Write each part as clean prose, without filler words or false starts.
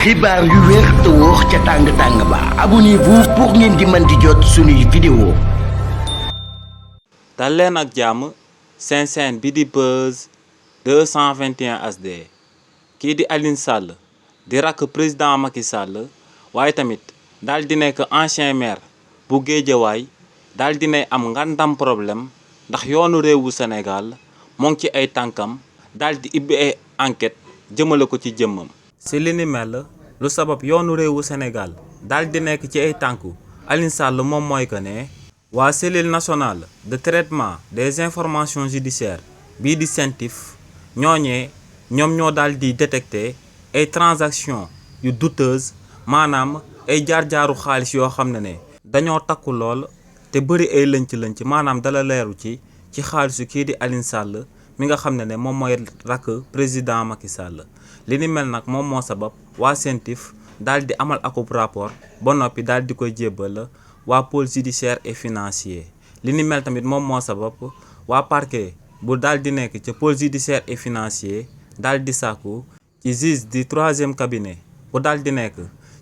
xibaar yu wér te wóor ca tàng ba abonnez-vous pour ngeen di mën di jot suñuy vidéo. dal leen ak jàmm seen chaîne bi di Buzz 221 HD kii di Alioune Sall di rakk président Macky Sall waaye tamit daal di nekk ancien maire bu Guédiawaye daal di nay am ngandam problème ndax yoonu réewu Sénégal moo ngi ci ay tànkam daal di ibbi ay enquête jëmale ko ci jëmmam. si li ni mel lu sabab yoonu réewu Sénégal daal di nekk ci ay tànku Alioune Sall moom mooy que ne waa cellule nationale de traitement des informations judiciaires bii di CENTIF ñoom ñoo daal di détecté ay transactions yu douteuses maanaam ay jaar-jaaru xaalis yoo xam ne dañoo takku lool te bëri ay lënc-lënc maanaam dala leeru ci xaalisu kii di Alioune Sall mi nga xam ne moom mooy rakk président Macky Sall. li ni mel nag moom moo sabab waa CENTIF daal di amal akub rapport ba noppi daal di koy jébbal waa pôle judiciaire et financier. li ni mel tamit moom moo sabab waa parquet bu daal di nekk ca pôle judiciaire et financier daal di sàkku ci juge du 3e cabinet bu daal di nekk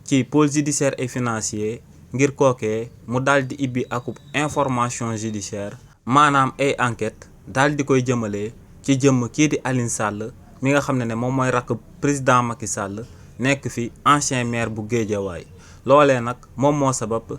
ci pôle judiciaire et financier ngir kookee mu daal di ibbi akub information judiciaire maanaam ay enquête daal di koy jëmale ci jëmm kii di Alioune Sall mi nga xam ne moom mooy rakk président Macky Sall nekk fi ancien maire bu Guédiawaye. loolee nag moom moo sabab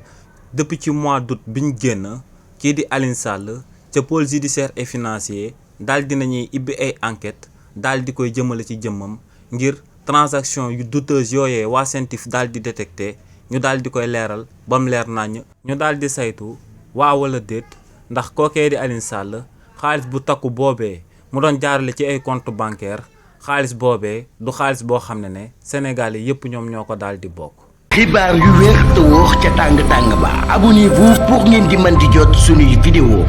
depuis ci mois d'août bi ñu génn kii di Alioune Sall ca pôle judiciaire et financier daal di nañuy ibbi ay enquête daal di koy jëmale ci jëmmam ngir transaction yu douteuse yooyee waa CENTIF daal di détecté ñu daal di koy leeral ba mu leer naññ ñu daal di saytu waa wala déet ndax kookee di Alioune Sall xaalis bu takku boobee mu doon jaarale ci ay compte bancaire xaalis boobee du xaalis boo xam ne Sénégalais yépp ñoom ñoo ko daal di bokk. xibaar yu wér te wóor ca tàng ba abonnez-vous pour ngeen di mën di jot suñuy vidéo.